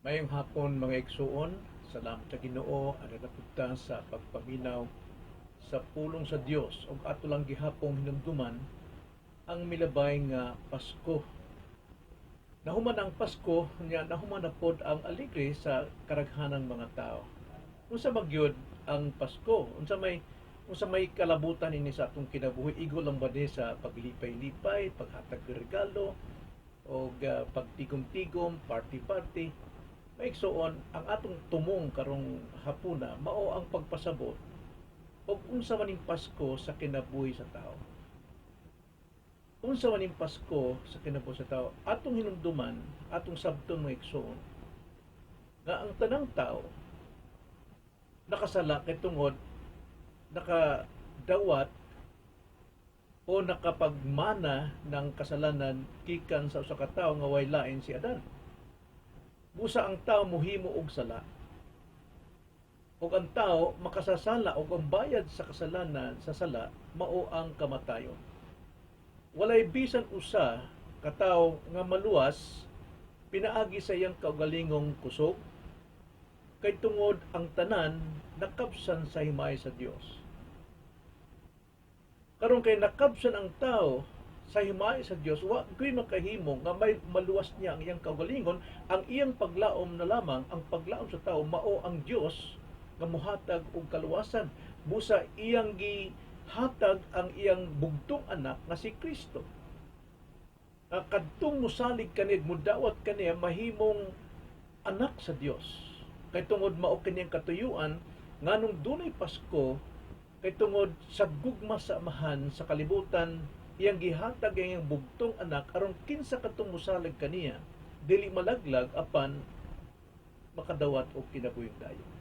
Maayong hapon, mga igsuon, salamat sa Ginoo, aduna pud ta sa pagpaminaw sa pulong sa Dios ug ato lang gihapong hinumduman ang milabay nga Pasko. Nahuman ang Pasko, nya nahuman na pod ang alegre sa karaghanang mga tao. Unsa magyud ang Pasko? Unsa may kalabutan ini sa atong kinabuhi? Igo lang ba ni sa paglipay-lipay, paghatag og regalo, o pagtigom-tigom, party-party? Maigsuon, ang atong tumong karong hapuna mao ang pagpasabot og unsa man ning Pasko sa kinabuhi sa tao. Unsa man ning Pasko sa kinabuhi sa tao? Atong hinumduman, atong sabton, mga igsuon, nga ang tanang tao nakasala kay tungod nakadawat o nakapagmana ng kasalanan gikan sa usa ka tawo nga way lain si Adan. Busa ang tao muhimo og sala. Ug ang tao makasasala ug ang bayad sa kasalanan, sa sala, mao ang kamatayon. Walay bisan usa ka tawo nga maluwas pinaagi sa iyang kaugalingong kusog kay tungod ang tanan nakabsan sa himay sa Dios. Karon kay nakabsan ang tao sa himay sa Dios, wa gyud makahimo nga may maluwas niya ang iyang kaugalingon. Ang iyang paglaom na lamang, ang paglaom sa tao, mao ang Dios nga mohatag og kaluwasan. Busa iyang gihatag ang iyang bugtong anak nga si Kristo. Nga kadtong mosalig kaniya, mudawat kaniya, mahimong anak sa Dios. Kay tungod mao kini ang katuyuan nganong dunay Pasko, kay tungod sa gugma sa Amahan sa kalibutan, iyang gihatag ang iyang bugtong anak aron kinsa kadtong mosalig kaniya dili malaglag apan makadawat og kinabuhing dayon.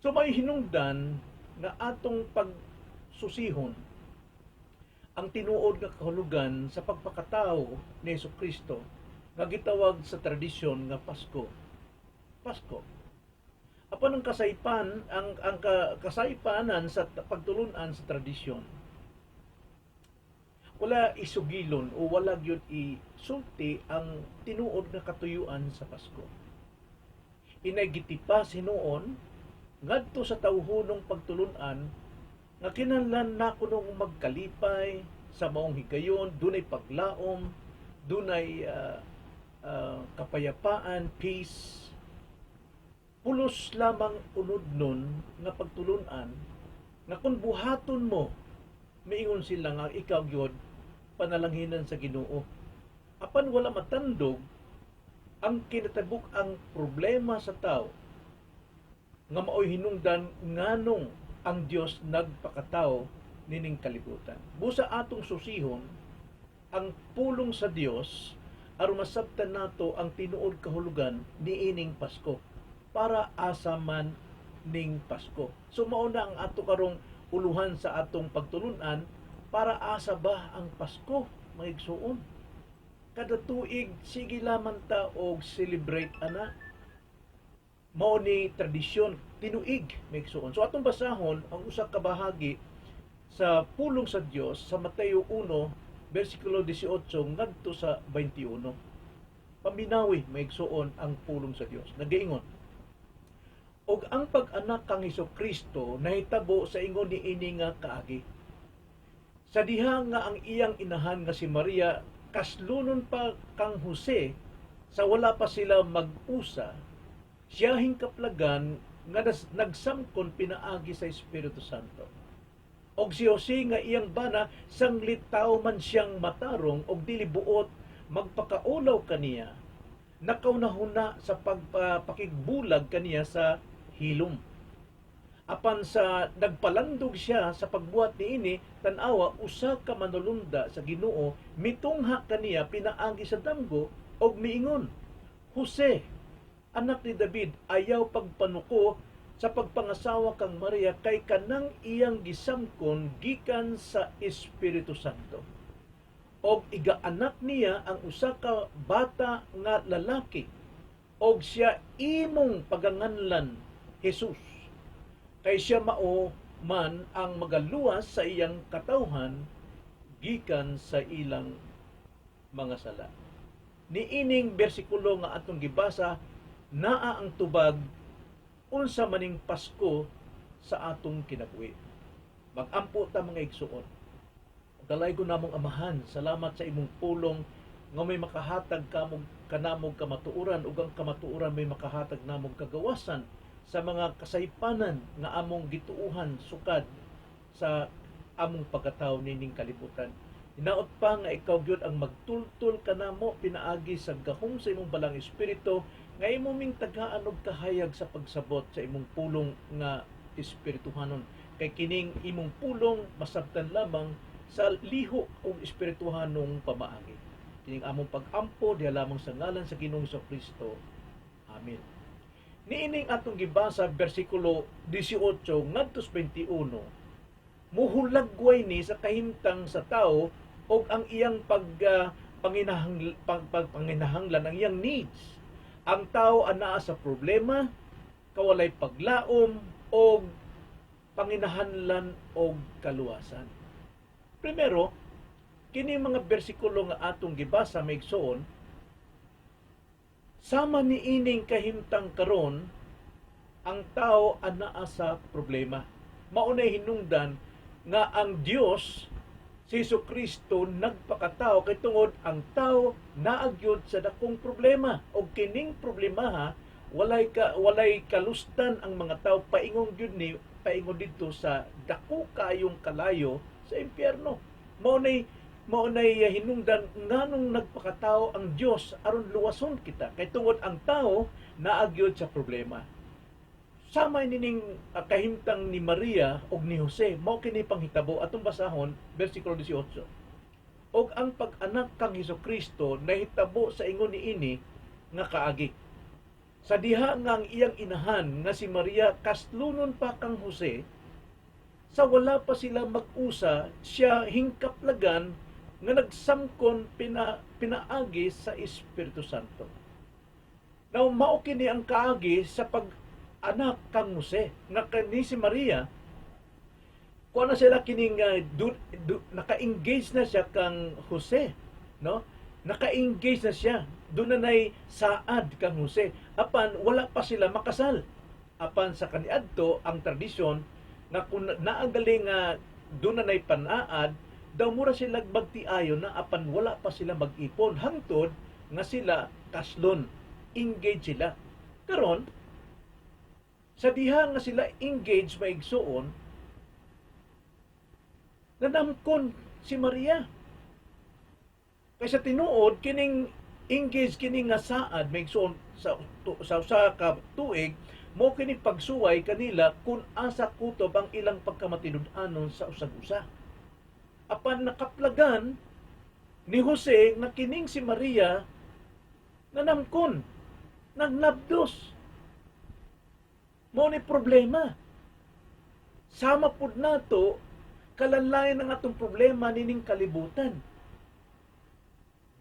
So may hinungdan nga atong pagsusihon ang tinuod nga kahulugan sa pagpakatao ni Hesus Kristo nga gitawag sa tradisyon nga Pasko. Pasko. Apan ang kasaypan, ang kasaypanan sa pagtulunan sa tradisyon, wala isugilon o wala gyud isulti ang tinuod nga katuyuan sa Pasko. Inay gitipa hinuon ngadto sa tawhonong pagtulunan nga kinahanglan na kunong magkalipay sa maong higayon, dunay paglaom, dunay kapayapaan, peace. Pulos lamang unod nun nga pagtulunan nga kung buhaton mo, miingon sila nga ikaw gyud panalanghinan sa Ginoo. Apan wala matandog ang kinatabok ang problema sa tao nga maoy hinungdan nganong ang Dios nagpakatao nining kalibutan. Busa atong susihon ang pulong sa Dios aron masabtan nato ang tinuod kahulugan niining Pasko. Para asa man ning Pasko? So mao na ang ato karong uluhan sa atong pagtulunan: para asa ba ang Pasko, mga igsuon? Kada tuig sige lamang ta og celebrate ana. Mao ni tradisyon tinuig, mga igsuon. So atong basahon ang usa ka bahagi sa pulong sa Dios sa Mateo 1 bersikulo 18 ngadto sa 21. Paminawi, mga igsuon, ang pulong sa Dios. Nagaingon: "Og ang pag-anak kang Hesus Kristo nahitabo sa ingon niini nga kaagi. Sa diha nga ang iyang inahan nga si Maria kaslunon pa kang Jose, sa wala pa sila mag-usa, siya hingkaplagan nga nagsamkon pinaagi sa Espiritu Santo. Og si Jose nga iyang bana, sanglit tawo man siyang matarong og dili buot magpakaulaw kaniya, nakaunahuna sa pagpakigbulag kaniya sa hilom. Apan sa nagpalandog siya sa pagbuhat niini, tan-awa, usa ka manulunda sa Ginoo mitungha kaniya pinaagi sa damgo og miingon, 'Jose, anak ni David, ayaw pagpanuko sa pagpangasawa kang Maria kay kanang iyang gisamkon gikan sa Espiritu Santo. Og igaanak niya ang usa ka bata nga lalaki og siya imong paganganlan Jesus kay siya mao man ang magaluwas sa iyang katawhan gikan sa ilang mga sala.'" Niining bersikulo nga atong gibasa, Naa ang tubag unsa maning Pasko sa atong kinabuhi. Magampo ta, mga igsuon. Dalaygon namong Amahan, salamat sa imong pulong nga may makahatag kamog kanamog kamatuoran ug ang kamatuoran may makahatag namog kagawasan sa mga kasaypanan nga among gituuhan sukad sa among pagkatawo nining kalibutan. Hinaot pa nga ikaw gyud ang magtultol kanamo pinaagi sa gahom sa imong Balaang Espiritu nga imo ming tagaan og kahayag sa pagsabot sa imong pulong nga espirituhanon, kay kining imong pulong masabtan lamang sa lihok og espirituhanong pamaagi. Kining among pag-ampo diha lamang sa ngalan sa Ginoong Kristo. Amen. Niining atong gibasa, bersikulo 18 ngadto 21, muhulagway ni sa kahimtang sa tao og ang iyang pag panginahang pag, pag, panginahanglan, ang iyang needs. Ang tao anaa sa problema, kawalay paglaom og panginahanglan og kaluwasan. Primero, kini mga bersikulo nga atong gibasa, mga igsoon, sama niining kahimtang karon, ang tao anaa sa problema. Maunay hinungdan nga ang Dios, si Hesus Kristo, nagpakatao kay tungod ang tao naagyod sa dakong problema, og kining problema walay kalustan ang mga tao paingon gyud ni paingon didto sa dako kayong kalayo sa impyerno. Mao nay hinungdan nganong nagpakatao ang Dios aron luwason kita, kay tungod ang tao naagyod sa problema. Sama nining kahimtang ni Maria og ni Jose, mao kini panghitabo. Atong basahon bersikulo 18. "Og ang pag-anak kang Hesus Kristo nahitabo sa ingon niini nga kaagi: Sa diha nga ang iyang inahan nga si Maria kaslunon pa kang Jose, sa wala pa sila mag-usa, siya hingkaplagan nga nagsamkon pinaagi sa Espiritu Santo." Now, mao kini ang kaagi sa pag anak kang Jose nga kani si Maria, kuha na sila kining naka-engage na siya kang Jose, no? Naka-engage na siya, doon na nay saad kang Jose, apan wala pa sila makasal. Apan sa kaniadto, ang tradisyon nga kung naagaling nga doon na nay panaad daw, mura sila magtiayon na, apan wala pa sila mag-ipon hangtod nga sila kaslon, engage sila. Karon, sa diha nga sila engage, maigsuon, nanamkon si Maria. Kay sa tinuod, kining engage kini nga saad, maigsuon, sa usa ka tuig mo kini pagsuway kanila kung asa kutob ang ilang pagkamatinud-anon sa usag-usa. Apan nakaplagan ni Jose nga kining si Maria nanamkon, nagnabdos. Mao ni problema. Sama pud nato, kalanlayan ang atong problema nining kalibutan.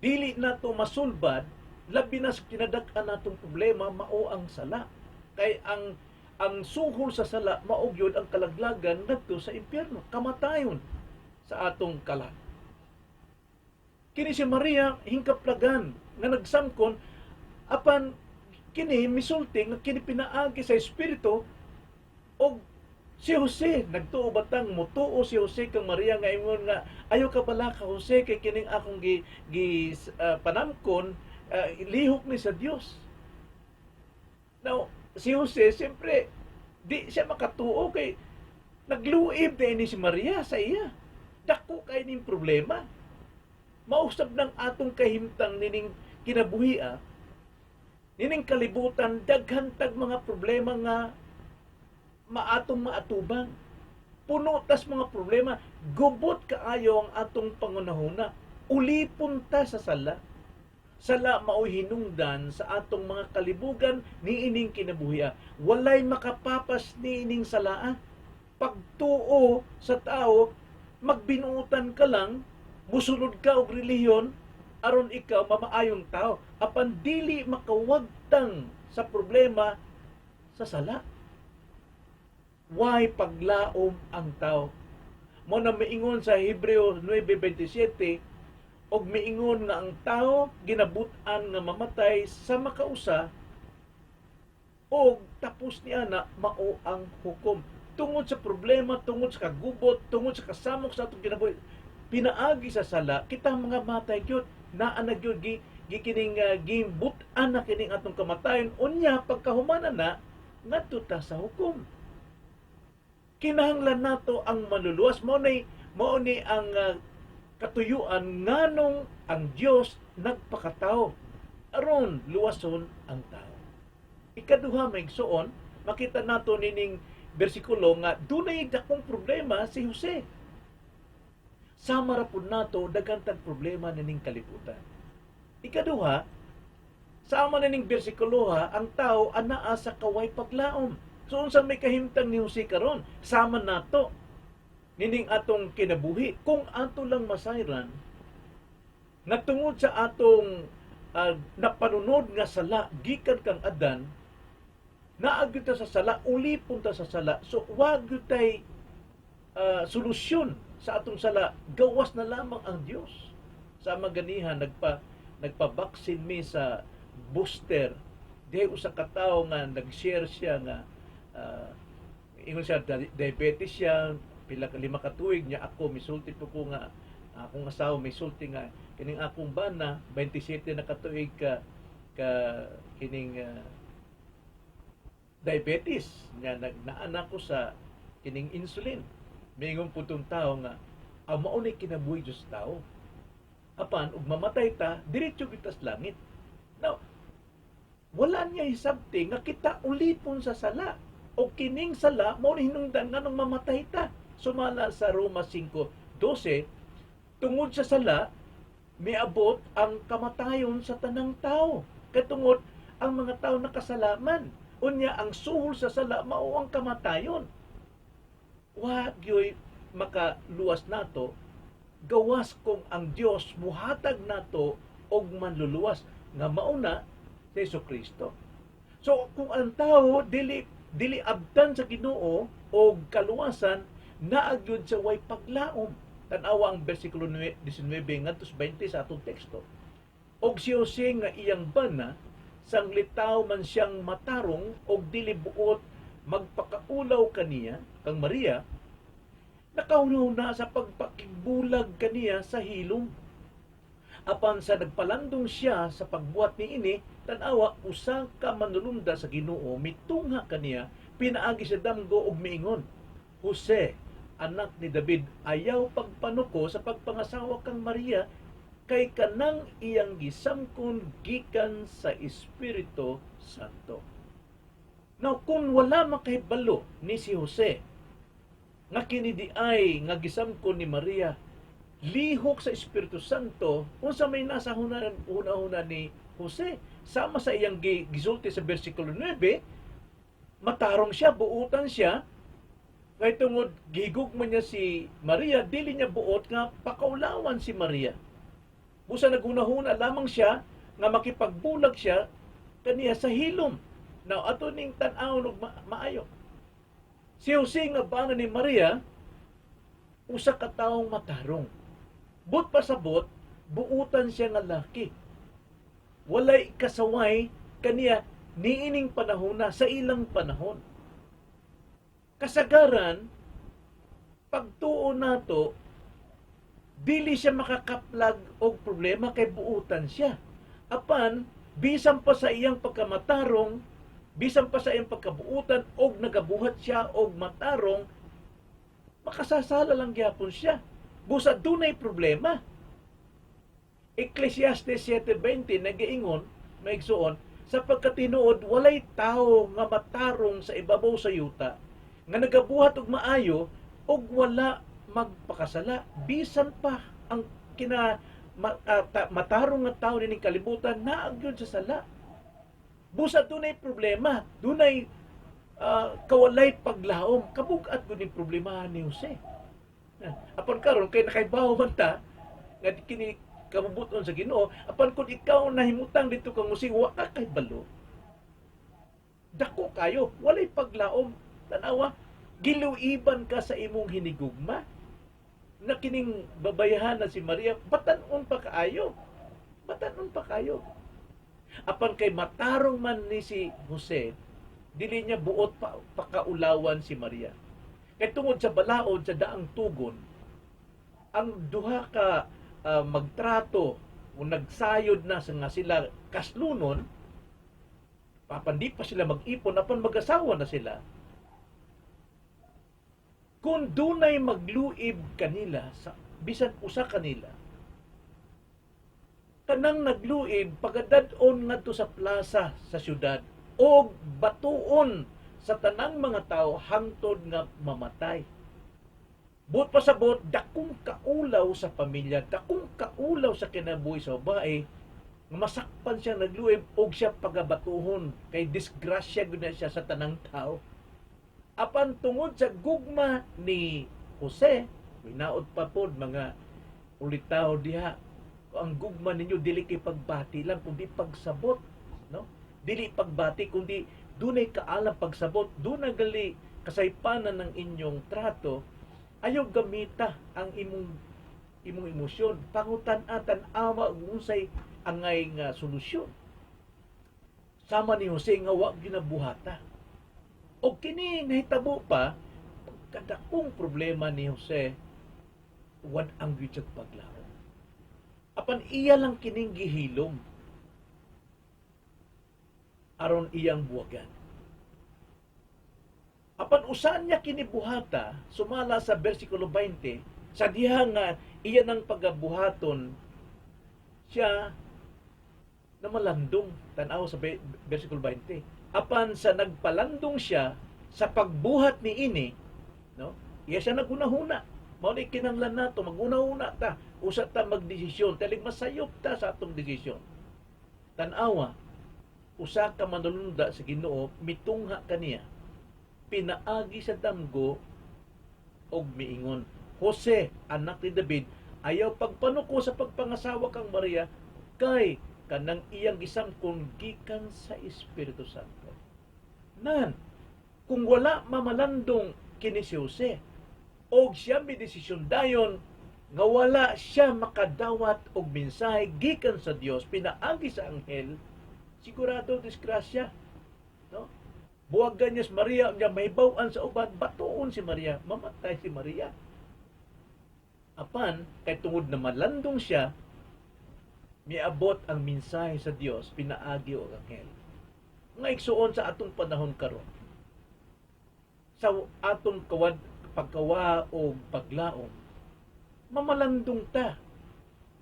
Dili nato masulbad, labi na sa kinadak-an natong problema, mao ang sala. Kay ang suhol sa sala mao gyud ang kalaglagan ngadto sa impyerno, kamatayon sa atong kalag. Kini si Maria hingkaplagan nga nagsamkon, apan kini misulti nga kini pinaagi sa Espiritu, og si Jose nagtuo batang mutuo si Jose kang Maria nga ingon nga, "Ayo ka bala ka, Jose, kay kining akong gi, gi panamkon, lihok ni sa Dios." Now, si Jose siyempre di siya makatuo kay nagluib na ini si Maria sa iya. Dako kay ning problema. Mausab ng atong kahimtang nining kinabuhia, nining kalibutan, daghan tag mga problema nga maatong maatubang. Puno tas mga problema, gubot kaayo ang atong pangunahuna. Ulipon ta sa sala. Sala mao'y hinungdan sa atong mga kalibugan niining kinabuhia. Walay makapapas niining salaa. Pagtuo sa tao, magbinuutan ka lang, musunod ka og relihiyon, aron ikaw mamaayong tao. Apan dili makawagtang sa problema sa sala. Why paglaom ang tao? Mo na miingon sa Hebreo 9:27 og miingon nga ang tao ginabut-an nga mamatay sa makausa. Og tapos niya na mao ang hukom. Tungod sa problema, tungod sa kagubot, tungod sa kasamok sa atong kinabuhi, pinaagi sa sala, kita mga matay gyud, naa na gyud gi, gi kining gibut-an na kining atong kamatayon. Unya pagkahumana na ngadto ta sa hukom. Kinahanglan nato ang manluluwas. Mao ni ang katuyuan nganong ang Dios nagpakatao aron luwason ang tao. Ikaduha, mga igsoon, makita nato nining bersikulo nga dunay dakong problema si Jose. Sama ra pud nato, daghan tag problema nining kalibutan. Ikaduha, sama nining bersikulo ha, ang tao anaa sa kaway paglaom. So unsa may kahimtang ni Jose karon? Sama nato nining atong kinabuhi kung ato lang masayran nga tungod sa atong napanunod nga sala gikan kang Adan, naa gyud ta sa sala, ulipon ta sa sala. So wa gyud tay solusyon sa atong sala, gawas na lamang ang Dios. Sa maganihan nagpa-vaccine mi sa booster. Dihay usa ka tawo nga nag-share siya nga ingon siya diabetes siya pila ka 5 ka tuig niya. Ako misulti po ko nga akong asawa misulti nga kining akong bana 27 na katuig ka ka kining diabetes nga nagnaan ko sa kining insulin. Miingon po tong tao nga ang mao ni kinabuhi Diyos tao, apan ug mamatay ta, diretso kita sa langit. Now, wala niya hisabti nga kita ulipon sa sala o kining sala mao ni hinungdan nganong mamatay ta. Sumala sa Roma 5:12, tungod sa sala miabot ang kamatayon sa tanang tao, kay tungod ang mga tao nakasalaman. Unya ang suhol sa sala mao ang kamatayon. Wa gyoy makaluwas nato gawas kung ang Dios muhatag nato og manluluwas nga mauna si Hesus Kristo. So kung ang tao dili dili abtan sa Ginoo og kaluwasan, naa gyud sa way paglaom. Tan-awa ang bersikulo 19 ngadto sa 20 sa atong teksto. Og si Jose nga iyang bana, sanglitaw man siyang matarong og dili buot magpakaulaw kaniya kang Maria, nakahuna sa pagpakigbulag kaniya sa hilom. Apan sa nagpalandong siya sa pagbuhat niini, tan-awa, usa ka manulunda sa Ginoo mitungha kaniya pinaagi sa damgo ug miingon, "Jose, anak ni David, ayaw pagpanuko sa pagpangasawa kang Maria, kay kanang iyang gisamkon gikan sa Espiritu Santo." Now, kung wala makahibalo ni si Jose nga kini di ay nga gisamkon ni Maria lihok sa Espiritu Santo, unsa may nasa huna-huna ni Jose? Sama sa iyang gisulti sa bersikulo 9, matarong siya, buutan siya, kay tungod gihigugma niya si Maria, dili niya buot nga pakaulawan si Maria. Busa naghunahuna lamang siya nga makipagbulag siya kaniya sa hilom. Now, ato ning tan-awon og maayo. Si Jose nga bana ni Maria, usa ka taong matarong. But pasabot, buutan siya nga laki. Walay kasaway kaniya niining panahon na sa ilang panahon. Kasagaran, pagtuo nato, dili siya makakaplag og problema kay buutan siya. Apan, bisan pa sa iyang pagkamatarong, bisan pa sa iyang pagkabuutan og nagabuhat siya og matarong, makasasala lang gyapon siya. Busa dunay problema. Ecclesiastes 7:20 nagaingon, maigsuon, sapagkat tinuod walay tao nga matarong sa ibabaw sa yuta nga nagabuhat og maayo ug wala magpakasala. Bisan pa ang kina matarong nga tao nining kalibutan, naa gyud sa sala. Busa dunay problema, dunay kawalay paglaom, kabug-at gud ning problema ni Jose. Apan karon kay nakaibaw man ta nga kini kabubuton sa Ginoo, apan kung ikaw nahimutang dito kang Jose, wa ka kahibalo. Dako kayo, walay paglaom. Tanawa, giluiban ka sa imong hinigugma na kining babayahan na si Maria, batan-on pa kaayo. Batan-on pa kayo. Apan kay matarong man ni si Jose, Dili niya buot pa, pakaulawan si Maria. Kay tungod sa balaod sa daang tugon, ang duha ka magtrato o nagsayod na sa nga sila kaslunon, apan di pa sila mag-ipon, apan mag-asawa na sila, kung dunay magluib kanila sa bisan usa kanila, kanang nagluib pagadad-on ngadto sa plaza sa syudad og batuon sa tanang mga tao hangtod nga mamatay. Buot pasabot, dakong kaulaw sa pamilya, dakong kaulaw sa kinabuhi sa babae, nga masakpan siya nagluib og siya pagabatuhon kay disgrasya gud na siya sa tanang tao. Apan tungod sa gugma ni Jose, hinaot pa pod mga ulitaw diha, ang gugma ninyo dili kay pagbati lang kundi pagsabot, no? Dili pagbati kundi dunay kaalam pagsabot, dunay gali kasaypanan ng inyong trato. Ayaw gamita ang imong imong emosyon, pangutan-a, tan-awa ug unsay angay nga solusyon. Sama ni Jose nga wa ginabuhata. Og kini nahitabo pa pagkadakong problema ni Jose, wad ang gyud siya paglaom. Apan iya lang kining gihilom aron iyang buwagan. Apan usan niya kini buhata, sumala sa bersikulo 20, sa diha nga iya nang pagabuhaton, siya na malandong. Tanaw sa bersikulo 20. Apan sa nagpalandong siya sa pagbuhat ni ini, no? Iya siya naghunahuna. Mao ni kinahanglan nato maghunahuna ta, usa ta magdesisyon, talig masayop ta sa atong desisyon. Tan-awa, usa ka manulunda sa Ginoo mitungha kaniya pinaagi sa damgo og miingon, "Jose, anak ni David, ayaw pagpanuko sa pagpangasawa kang Maria kay kanang iyang gisamkon gikan sa Espiritu Santo." Nan, kung wala mamalandong kini si Jose, og siya may desisyon dayon nga wala siya makadawat og mensahe gikan sa Dios pinaagi sa anghel, sigurado disgrasya, no? Buwagan niya si Maria, niya mahibaw-an sa uban, batuon si Maria, mamatay si Maria. Apan kay tungod na malandong siya, miabot ang mensahe sa Dios pinaagi og anghel. Nga igsuon, sa atong panahon karon, sa atong kawad pagkawa o paglaom, mamalandong ta.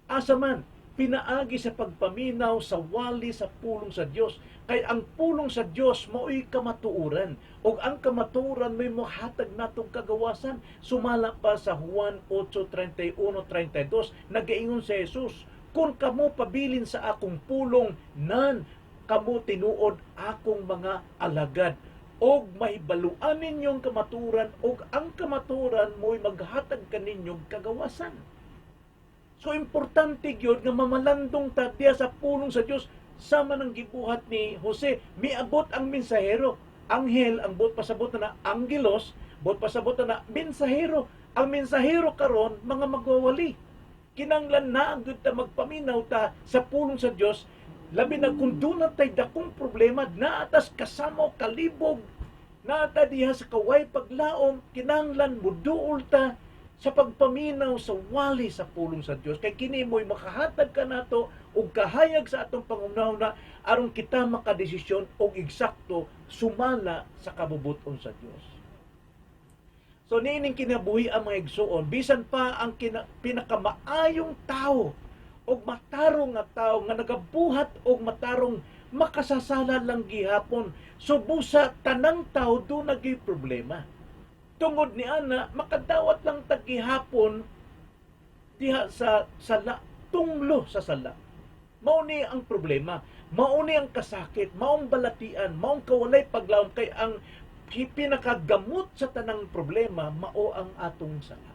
Asa man? Pinaagi sa pagpaminaw sa wali sa pulong sa Dios. Kay ang pulong sa Dios mao'y kamatuoran ug ang kamatuoran may mohatag natong kagawasan. Sumala pa sa Juan 8:31-32, nagaingon si Jesus, "Kung kamo pabilin sa akong pulong, nan kamo tinuod akong mga alagad og mahibaluan ninyong kamatuoran og ang kamatuoran mo'y maghatag kaninyong kagawasan." So importante gyud nga mamalandong ta diya sa pulong sa Dios sama ng gibuhat ni Jose. Miabot ang mensahero. Anghel ang buot pasabot na angelos, buot pasabot na mensahero. Ang mensahero karon mga magwawali. Kinanglan na ang gyud ta magpaminaw ta sa pulong sa Dios, labi na kung duna tay dakong problema, naatas kasamo kalibog, naata diha sa kaway paglaom, kinanglan muduol ta sa pagpaminaw sa wali sa pulong sa Dios kay kini mo'y makahatag kanato og kahayag sa atong panghunahuna aron kita makadesisyon og eksakto sumala sa kabubuton sa Dios. So niining kinabuhi ang mga igsuon, bisan pa ang pinakamaayong tao og matarong nga tao nga nagabuhat og matarong, makasasala lang gihapon. So busa tanang tao duna gyud problema. Tungod ni ana, makadawat lang ta gihapon diha sa sala, tunglo sa sala. Mao ni ang problema, mao ni ang kasakit, maong balatian, maong kawalay paglaom kay ang pinakagamot sa tanang problema mao ang atong sala.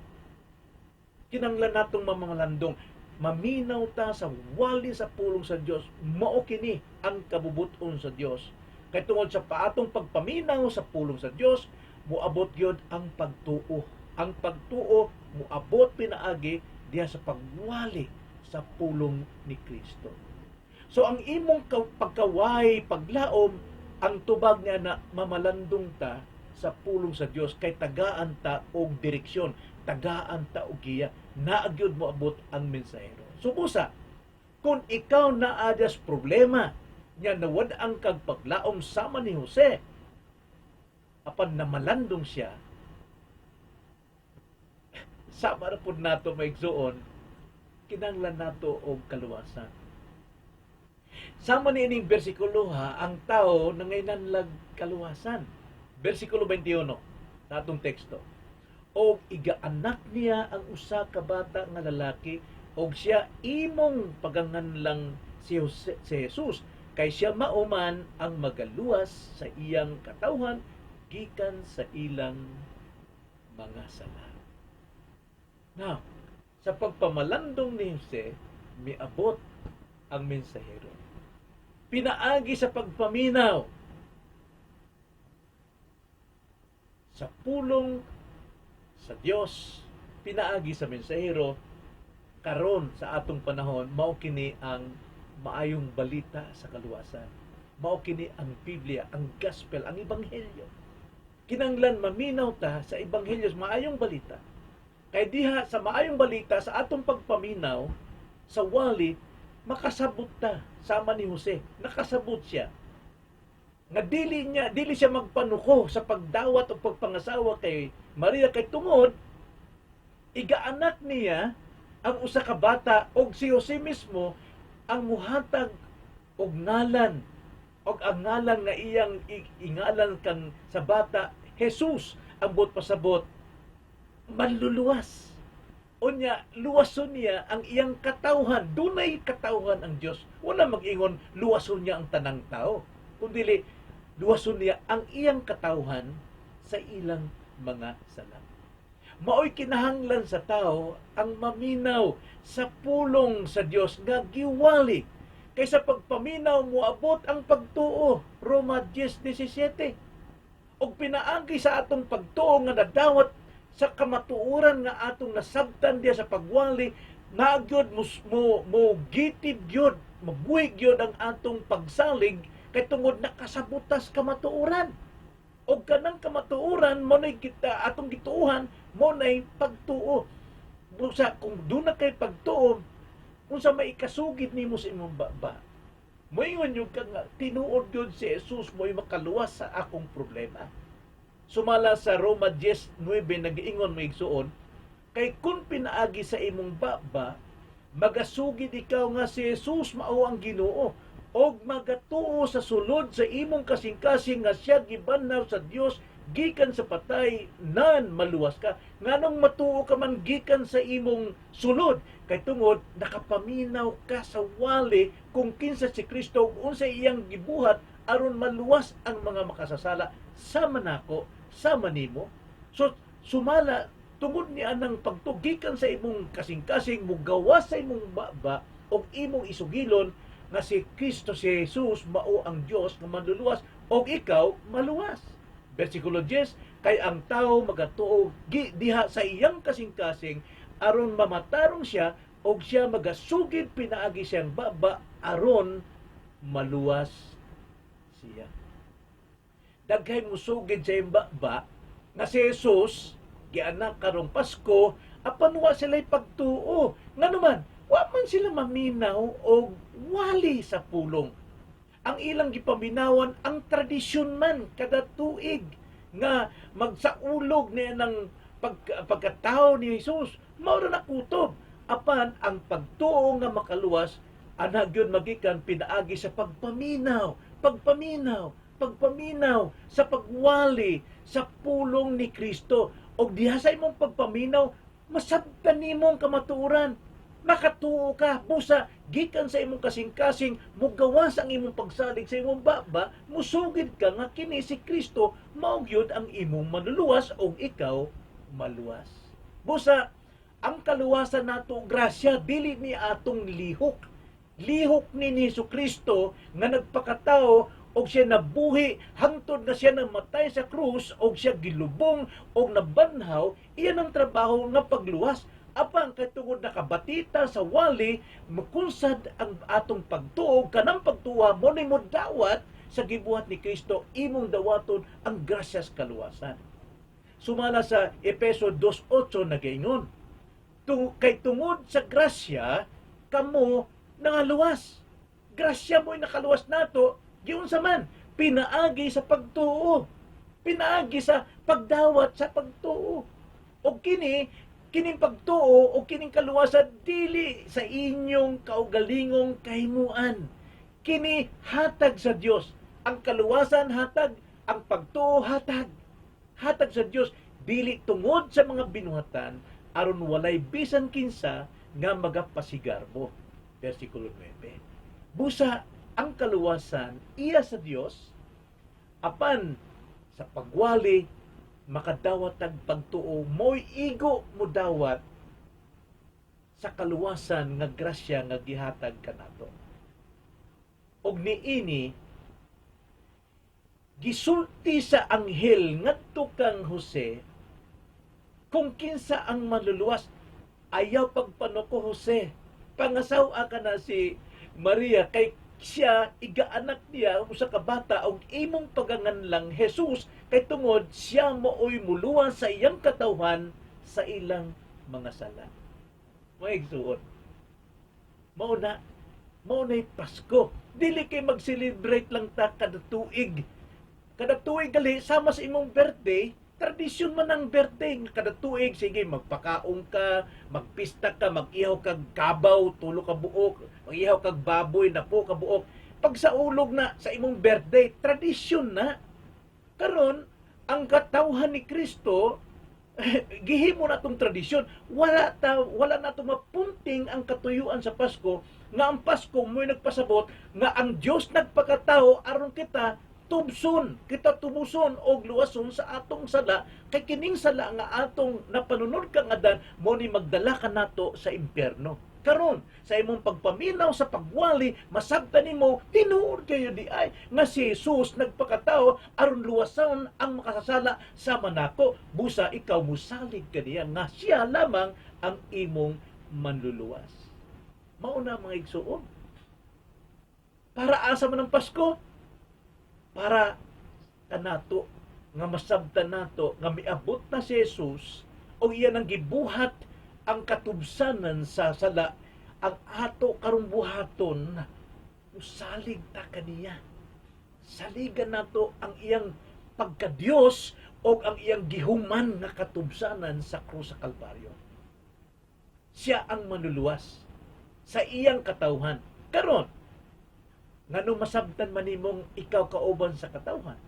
Kinanglan natong mamamalandong, maminaw ta sa wali sa pulong sa Dios, mao kini ang kabubuton sa Dios. Kay tungod sa paatong pagpaminaw sa pulong sa Dios, moabot gyud ang pagtuo. Ang pagtuo moabot pinaagi diha sa pagwali sa pulong ni Kristo. So ang imong pagkaway, paglaom, Ang tubag niya na mamalandong ta sa pulong sa Dios kay tagaan ta og direksyon, tagaan ta og giya, naa gyud moabot ang mensahero. So busa, kung ikaw naa dias problema, nya nawad-an kag paglaom sama ni Jose, apan namalandong siya, sama ra pud nato, mga igsuon, kinahanglan nato og kaluwasan. Sama ni ining bersikulo ha, ang tao nanginahanglag kaluwasan. Bersikulo 21 sa atong teksto. "Og igaanak niya ang usa ka bata nga lalaki, og siya imong paganganlang si Jose, si Jesus, kay siya mao man ang magaluwas sa iyang katawhan gikan sa ilang mga sala." Now, sa pagpamalandong ni Jose, miabot ang mensahero. Pinaagi sa pagpaminaw sa pulong sa Dios, pinaagi sa mensahero, karon sa atong panahon, mao kini ang maayong balita sa kaluwasan. Mao kini ang Biblia, ang gospel, ang ebanghelyo. Kinanglan maminaw ta sa ebanghelyo, sa maayong balita. Kay diha sa maayong balita, sa atong pagpaminaw sa wali, makasabot ta sama ni Jose. Nakasabot siya nga dili siya magpanuko sa pagdawat o pagpangasawa kay Maria kay tungod igaanak niya ang usa ka bata og si Jose mismo ang muhatag og ngalan, og ang ngalan nga iyang ingalan kang sa bata, Jesus, ang buot pasabot, manluluwas. Unya luwason niya ang iyang katawhan. Dunay katawhan ang Dios. Wala mag-ingon luwason niya ang tanang tao, kundi luwason niya ang iyang katawhan sa ilang mga sala. Maoy kinahanglan sa tao ang maminaw sa pulong sa Dios nga giwali. Kay sa pagpaminaw moabot ang pagtuo. Roma 10:17. Og pinaagi sa atong pagtuo nga nadawat sa kamatuoran nga atong nasabtan diya sa pagwali, naa gyud mo gitib gyud, mabuhi gyud ang atong pagsalig kay tungod nakasabot tas kamatuoran. Og kanang kamatuoran mo nay kita atong gituohan, mo nay pagtuo. Busa kung duna kay pagtuo, unsa may ikasugid nimo sa imong baba, moingon gyud ka nga tinuod gyud si Jesus mo'y makaluwas sa akong problema. Sumala sa Roma 10:9, nag-ingon, mga igsuon, "Kay kung pinaagi sa imong baba magasugid ikaw nga si Jesus mao ang Ginoo og magatuo sa sulod sa imong kasing-kasing nga siya gibanhaw sa Dios gikan sa patay, nan maluwas ka." Nganong matuo ka man gikan sa imong sulod? Kay tungod nakapaminaw ka sa wali kung kinsa si Kristo ug unsa iyang gibuhat aron maluwas ang mga makasasala sama nako, sama nimo. So sumala tungod ni anang pagtuo gikan sa imong kasing-kasing, mugawas sa imong baba og imong isugilon nga si Kristo, si Jesus, mao ang Dios nga manluluwas og ikaw maluwas. Versikulo 10, "Kay ang tao magatuo diha sa iyang kasing-kasing aron mamatarong siya, og siya magasugid pinaagi siyang baba aron maluwas siya." Daghay musugid sa iyang baba nga si Jesus gianak karong Pasko, apan wa sila'y pagtuo. Ngano man, wa man sila maminaw og wali sa pulong. Ang ilang gipaminawan, ang tradisyon man kada tuig nga magsaulog niya ng pagkatao ni Jesus, mao ra na kutob. Apan ang pagtuo nga makaluwas ana gyud magikan pinaagi sa pagpaminaw, pagpaminaw, pagpaminaw sa pagwali sa pulong ni Kristo. Og diha sa imong pagpaminaw, masabtan nimong kamatuoran, makatuo ka. Busa gikan sa imong kasing-kasing, mugawas ang imong pagsalig sa imong baba, musugid ka nga kini si Kristo mao gyud ang imong manluluwas og ikaw maluwas. Busa ang kaluwasan nato grasya, dili ni atong lihok. Lihok ni Hesus Kristo nga nagpakatao og siya nabuhi hangtod nga siya namatay sa krus og siya gilubong og nabanhaw. Iyan ang trabaho nga pagluwas. Apan kay tungod nakabatita sa wali, makunsad ang atong pagtuo. Kanang pagtuo mo ni mo dawat sa gibuhat ni Kristo, imong dawaton ang grasyas kaluwasan. Sumala sa Epeso 2:8, nagaingon, "Kay tungod sa grasya kamo nangaluwas." Grasya mo'y nakaluwas nato. Giunsa man? Pinaagi sa pagtuo, pinaagi sa pagdawat sa pagtuo. O kini, kining pagtuo o kining kaluwasan, dili sa inyong kaugalingong kahimuan. Kini hatag sa Dios. Ang kaluwasan hatag, ang pagtuo hatag. Hatag sa Dios, dili tungod sa mga binuhatan, aron walay bisan kinsa nga magapasigarbo. Versikulo 9. Busa ang kaluwasan iya sa Dios, apan sa pagwali makadawat tag pagtuo, mo'y igo mo dawat sa kaluwasan nga grasya nga gihatag kanato. Og niini gisulti sa anghel ngadto kang Jose kung kinsa ang manluluwas. "Ayaw pagpanuko, Jose. Pangasaw ka na si Maria kay siya igaanak niya usa ka bata og imong paganganlang Jesus, kay tungod siya maoy muluwas sa iyang katawhan sa ilang mga sala." Mga igsuon, mao na, mao na'y Pasko. Dili kay mag-celebrate lang ta kada tuig. Kada tuig gali, sama sa imong birthday, tradisyon man ang birthday nga kada tuig, sige, magpakaong ka, magpista ka, mag-ihaw kag kabaw, tulo ka buok, mag-ihaw kag baboy, napo ka buok. Pag sa ulog na sa imong birthday, tradisyon na. Karon, ang katawhan ni Kristo, gihimo na tong tradisyon. Wala na to mapunting ang katuyuan sa Pasko, nga ang Pasko mo'y nagpasabot nga ang Dios nagpakatao aron kita tubson, kita tubuson og luwason sa atong sala, kay kining sala nga atong napanunod kang Adan mo ni magdala kanato sa impyerno. Karon, sa imong pagpaminaw sa pagwali, masabtan nimo tinuod kayo di ay nga si Jesus nagpakatao aron luwason ang makasasala sama nako. Busa ikaw musalig kaniya nga siya lamang ang imong manluluwas. Mao na, mga igsuon. Para asa man ang Pasko? Para kanato nga masabtan nato nga miabot na si Jesus o iya nang gibuhat ang katubsanan sa sala. Ang ato karong buhaton, musalig ta kaniya. Saligan nato ang iyang pagkadiyos o ang iyang gihuman nga katubsanan sa krus sa Kalbaryo. Siya ang manluluwas sa iyang katawhan. Karon, ngano masabtan man nimong ikaw kauban sa katawhan?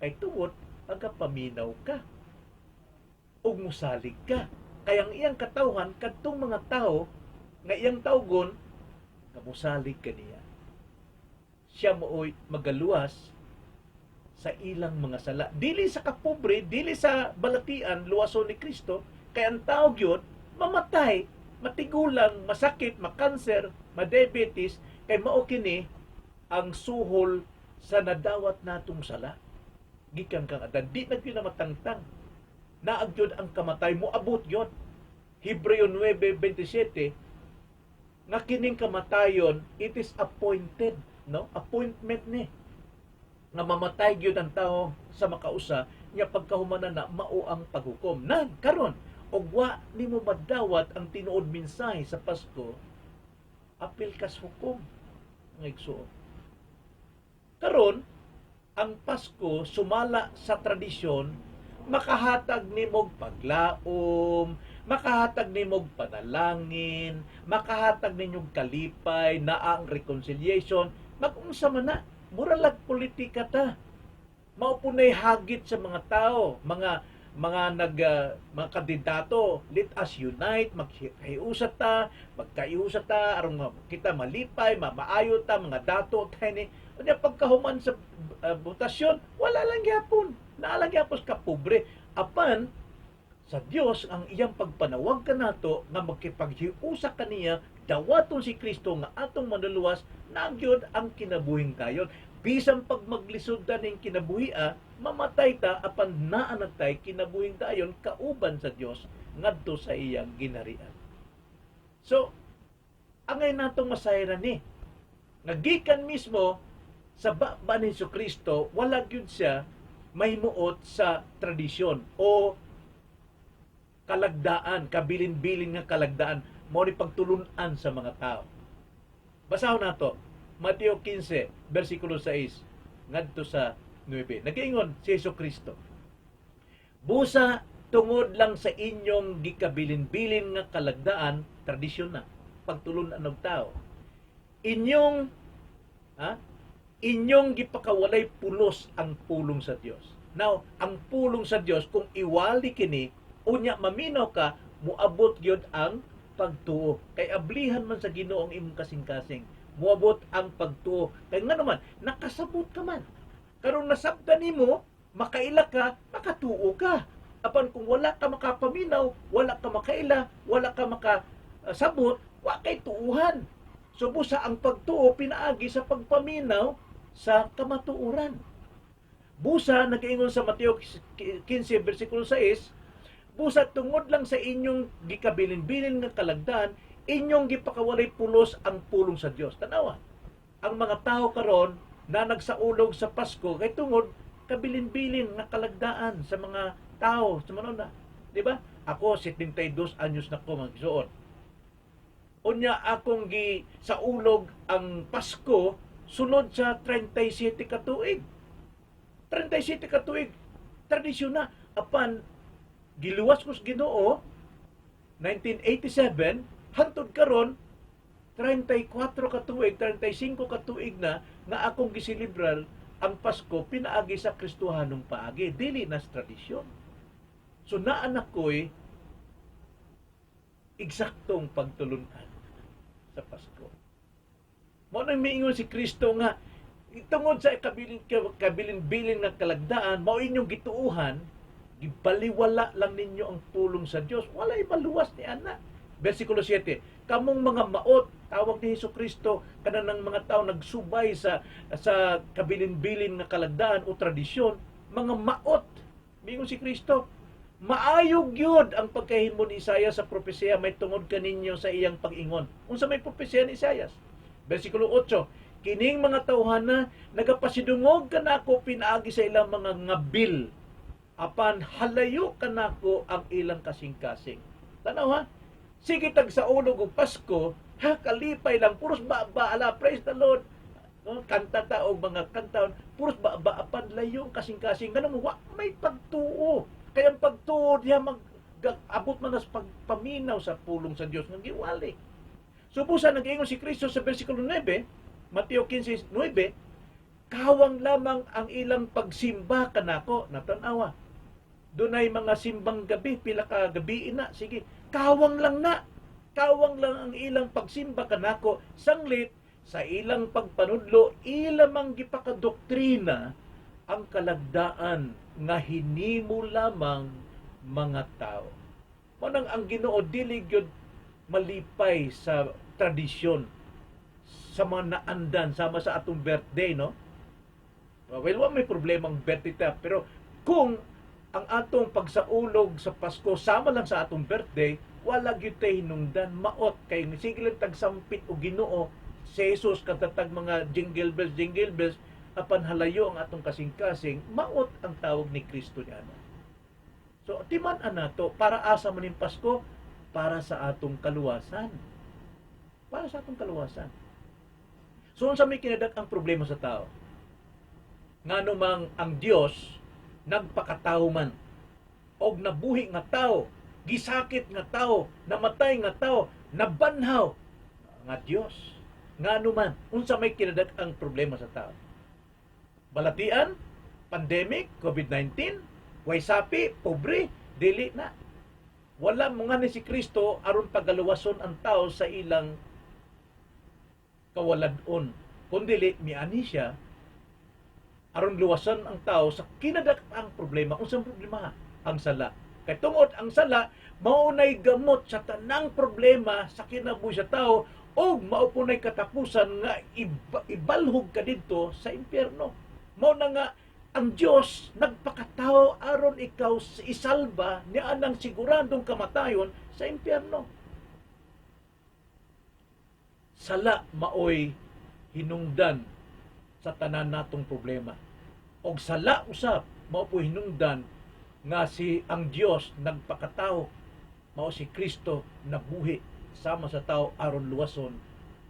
Kay tungod pagkapaminaw ka ug musalig ka. Kay ang iyang katawhan kadtong mga tawo nga iyang tawgon nga musalig kaniya. Siya mooy magaluwas sa ilang mga sala. Dili sa kapobre, dili sa balatian luwason ni Kristo, kay ang tao gyud mamatay, matigulang, masakit, makanser, madiabetes, kay mao kini ang suhol sa nadawat natong sala gikan kang Adan. Di na gyud na matangtang. Naa gyud ang kamatay, moabot gyud. Hebreo 9:27 nga kining kamatayon, it is appointed, no? Appointment ni nga mamatay gyud ang tao sa makausa nya, pagkahumanan na mao ang paghukom. Nan karon, og wa nimo madawat ang tinuod mensahe sa Pasko, apil kas hukom, mga igsuon. Karon, ang Pasko, sumala sa tradisyon, makahatag nimog paglaom, makahatag nimog panalangin, makahatag ninyong kalipay, naa ang reconciliation, mag-unsa man na, mura lag politika ta. Mao po na'y hagit sa mga tao, mga nag mga kandidato, "Let us unite, maghiusa ta, magkaiusa ta aron kita malipay, maayo ta, mga dato ta ni." Unya pagkahuman sa botasyon, wala lang gyapon. Naa lang gyapon ka pobre. Apan sa Dios, ang iyang pagpanawag kanato nga magkipaghiusa kaniya, dawaton si Kristo nga atong manluluwas, naa gyud ang kinabuhing dayon. Bisan pag maglisod ta ning kinabuhia, mamatay ta, apan naa na tay kinabuhing dayon kauban sa Dios ngadto sa iyang ginarian. So, angay natong masayran ni nga gikan mismo Sa baba ni Hesus Kristo, wala gyud siya mahimuot sa tradisyon o kalagdaan, kabilin-bilin nga kalagdaan, mao ni pagtulunan sa mga tao. Basahon nato, Mateo 15, versikulo 6, ngadto sa 9. Nagaingon si Hesus Kristo, "Busa tungod lang sa inyong gikabilin-bilin nga kalagdaan," tradisyon na, pagtulunan og tao, "inyong ha, inyong gipakawalay pulos ang pulong sa Dios." Now, ang pulong sa Dios, kung iwali kini, unya maminaw ka, muabot gyud ang pagtuo. Kay ablihan man sa Ginoo ang imong kasing-kasing. Muabot ang pagtuo. Kay nga naman, nakasabot ka man. Karon nasabtan nimo, makaila ka, makatuo ka. Apan kung wala ka makapaminaw, wala ka makaila, wala ka makasabot, wa kay tuuhan. So busa ang pagtuo pinaagi sa pagpaminaw sa kamatuoran. Busa nagaingon sa Mateo 15 versikulo 6, "Busa tungod lang sa inyong gikabilin-bilin nga kalagdan, inyong gipakawalay pulos ang pulong sa Dios." Tanawa. Ang mga tao karon na nagsaulog sa Pasko kay tungod kabilin-bilin nga kalagdaan sa mga tao sa mga na, di ba? Ako, 72 anyos na ko, mga igsoon. Unya akong gi saulog ang Pasko sunod sa 37 ka tuig. 37 ka tuig tradisyon na, apan giluwas ko sa Ginoo 1987, hantod karon 34 ka tuig, 35 ka tuig na nga akong giselebrar ang Pasko pinaagi sa Kristohanong paagi, dili na sa tradisyon. So naa na ko'y eksaktong pagtulunan sa Pasko. Mao nang miingon si Kristo nga tungod sa kabilin kabilin-bilin nga kalagdaan mao inyong gituuhan, gibaliwala lang ninyo ang pulong sa Dios. Walay maluwas ni ana. Versikulo 7, "Kamong mga maot," tawag ni Hesus Kristo kanang mga tao nagsubay sa kabilin-bilin nga kalagdaan o tradisyon, "Mga maot." Miingon si Kristo, "Maayo gyud ang pagkahimo ni Isaias sa propesiya may tungod kaninyo sa iyang pag-ingon." Unsa may propesiya ni Isaias? Versikulo 8, "Kining mga tawhana nagapasidungog kanako pinaagi sa ilang mga ngabil, apan halayo kanako ang ilang kasing-kasing." Tanaw ha, sige tag saulog og Pasko, ha, kalipay lang, puros ba ala, praise the Lord. No, kanta ta og mga kanta, puros ba apan layo ang kasing-kasing, ganun wa may pagtuo. Kaya ang pagtuo diha mag abot man sa pagpaminaw sa pulong sa Dios nga giwali. So busa nag-ingon si Kristo sa versikulo 9, Mateo 15:9, "Kawang lamang ang ilang pagsimba kanako." Natanawa. Dunay mga simbang gabi, pila ka gabi na, sige, kawang lang na. Kawang lang ang ilang pagsimba kanako, sanglit sa ilang pagpanudlo, ila mang gipakadoktrina ang kalagdaan nga hinimo lamang mga tao. Mao nang ang Ginoo dili gyud malipay sa tradisyon, sa mga naandan sama sa atong birthday, no? Well, wa may problema ang birthday ta, pero kung ang atong pagsaulog sa Pasko sama lang sa atong birthday, wala gyud tay hinungdan, maot kay sige lang tagsampit og Ginoo si Jesus, katatag mga jingle bells, jingle bells, apan halayo ang atong kasing-kasing, maot ang tawag ni Kristo niya. So timan-an nato para asa man ning Pasko, para sa atong kaluwasan. Para sa atong kaluwasan. So unsa may kinadak ang problema sa tao? Ngano mang ang Dios nagpakatao man og nabuhi nga tao, gisakit nga tao, namatay nga tao, nabanhaw nga Dios. Ngano man, unsa may kinadak ang problema sa tao? Balatian, pandemic, COVID-19, way sapi, pobre, dili na. Wala mo nga ni si Kristo aron pagaluwason ang tao sa ilang kawaladon. Kundili miani siya aron luwasan ang tao sa kinadak ang problema. Unsang problema? Ang sala. Kay tungod ang sala mao nay gamot sa tanang problema sa kinabuhi sa tao ug mao po nay katapusan nga ibalhog ka didto sa impyerno. Mao na nga ang Dios nagpakatao aron ikaw isalba niya anang siguradong kamatayon sa impyerno. Sala maoy hinungdan sa sa tanan natong problema. Og sala usab mao po hinungdan nga si ang Dios nagpakatao, mao si Kristo, nabuhi sama sa tao aron luwason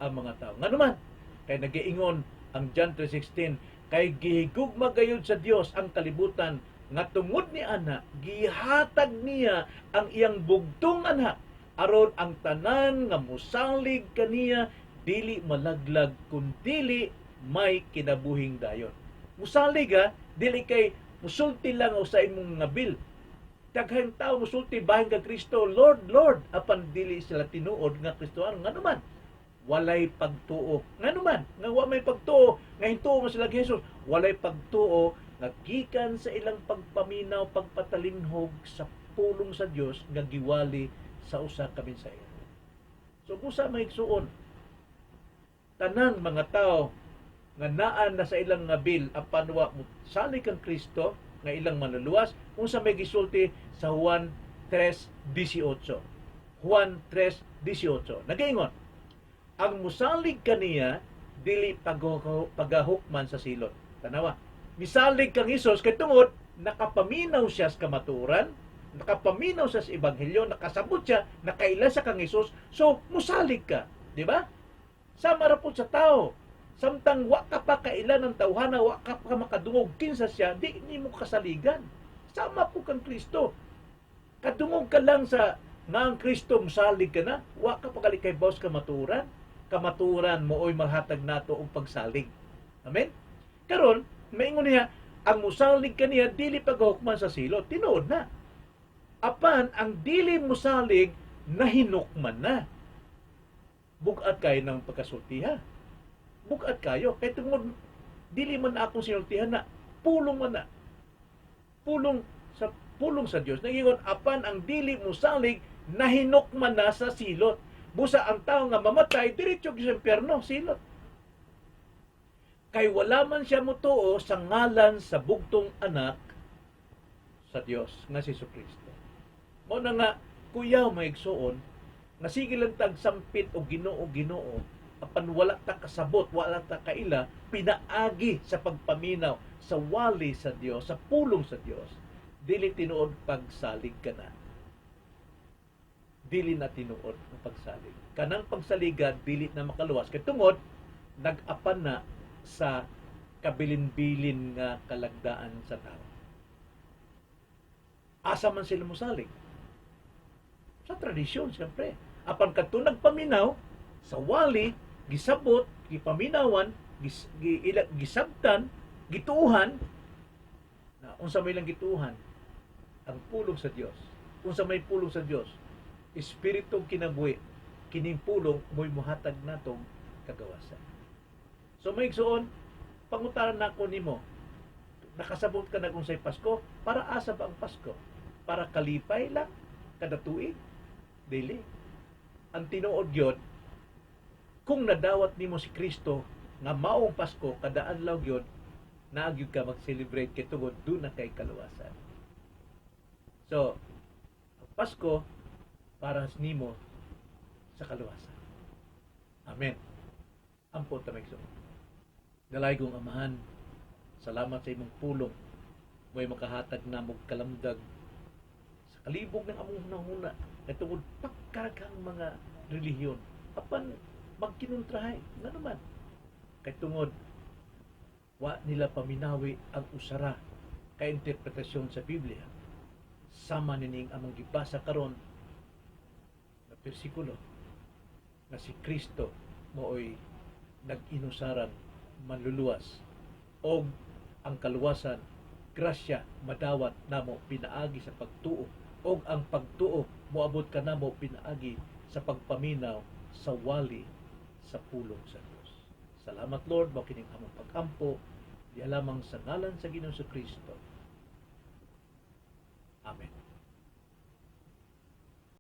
ang mga tao. Ngano man? Kay nagiingon ang John 3:16, "Kay gihigugma gayud sa Dios ang kalibutan nga tungod ni ana gihatag niya ang iyang bugtong anak, aron ang tanan nga mosalig kaniya dili malaglag kun dili may kinabuhing dayon." Musalig ha, dili kay musulti lang o sa imong nga bill. Daghang tao musulti bahin kang Kristo, "Lord, Lord," apan dili sila tinuod nga Kristohano. Ngano man? Walay pagtuo. Ngano man? Nga wa may pagtuo, nga hintuo mo sila kay Jesus. Walay pagtuo nga gikan sa ilang pagpaminaw, pagpatalinhog sa pulong sa Dios nga giwali sa usa ka mensahero. So busa, mga igsuon, tanang mga tao nga naa na sa ilang nga bill apan wa mo salig kang Kristo nga ilang manluluwas, unsa may gisulti sa Juan 3:18? Juan 3:18. Nagaingon, "Ang musalig kaniya dili pagahukman sa silot." Tanawa. Misalig kang Hesus kay tungod nakapaminaw siya sa kamatuoran, nakapaminaw siya sa ebanghelyo, nakasabot siya, nakaila siya kang Hesus, so musalig ka, di ba? Sama ra pud sa tao. Samtang wa ka pa kaila ng tawhana, wa ka pa makadungog kinsa siya, di nimo kasaligan. Sama po kang Kristo. Kadungog ka lang sa nga ang Kristo, musalig ka na, wa ka pa gali kahibaw sa kamatuoran. Kamatuoran mooy maghatag nato og pagsalig. Amen? Karon, maingon niya, ang musalig kaniya dili pagahukman sa silot. Tinuod na. Apan ang dili musalig, nahinukman na. Bugat kayo ng pagkasultiha. Bugat kayo. Kay tungod dili man na akong sinultihan na, pulong man na. Pulong sa Dios. Nagingon, apan ang dili musalig, nahinukman na sa silot. Busa ang tao nga mamatay, diretso sa impyerno, silot. Kay wala man siya motuo sa ngalan sa bugtong anak sa Dios nga si Kristo. Mao na nga kuyaw, mga igsuon, nga sige lang tag sampit og "Ginoo, Ginoo," apan wala ta kasabot, wala ta kaila pinaagi sa pagpaminaw sa wali sa Dios, sa pulong sa Dios, dili tinuod pagsalig ka na. Dili na tinuod ang pagsalig. Kanang pagsaligan dili na makaluwas kay tungod nag-apan na sa kabilin-bilin nga kalagdaan sa tao. Asa man sila mosalig? Sa tradisyon, siyempre. Apan kadto nagpaminaw sa wali, gisabot, gipaminawan, gisabtan, gituuhan, na unsa may lang gituuhan? Ang pulong sa Dios. Unsa may pulong sa Dios? Espiritu kinabuhi. Kining pulong mo'y muhatag natong kagawasan. So mga igsuon, pangutanan nako nimo, nakasabot ka na kung sa'y Pasko, para asa ba ang Pasko? Para kalipay lang kada tuig? Dili. Ang tinuod gyud, kung nadawat nimo si Kristo nga maong Pasko kada adlaw gyud, naa gyud ka mag-celebrate kay tungod duna kay kaluwasan. So, ang Pasko para nimo sa kaluwasan. Amen. Ampo ta, mga igsoon. Dalaygong Amahan, salamat sa imong pulong. Mo'y makahatag na mong kalamdag sa kalibog ng among hunahuna. Kay tungod pagkagang mga relihiyon, apan magkinuntrahay. Nga naman? Kay tungod wa nila paminawi ang usara ka interpretasyon sa Biblia. Sama nining among gibasa karon na bersikulo nga si Kristo mooy nag-inusaran manluluwas og ang kaluwasan, grasya, madawat namo pinaagi sa pagtuo og ang pagtuo moabot kanamo pinaagi sa pagpaminaw sa wali sa pulong sa Dios. Salamat, Lord, mao kining among pag-ampo diha lamang sa ngalan sa Ginoong Kristo.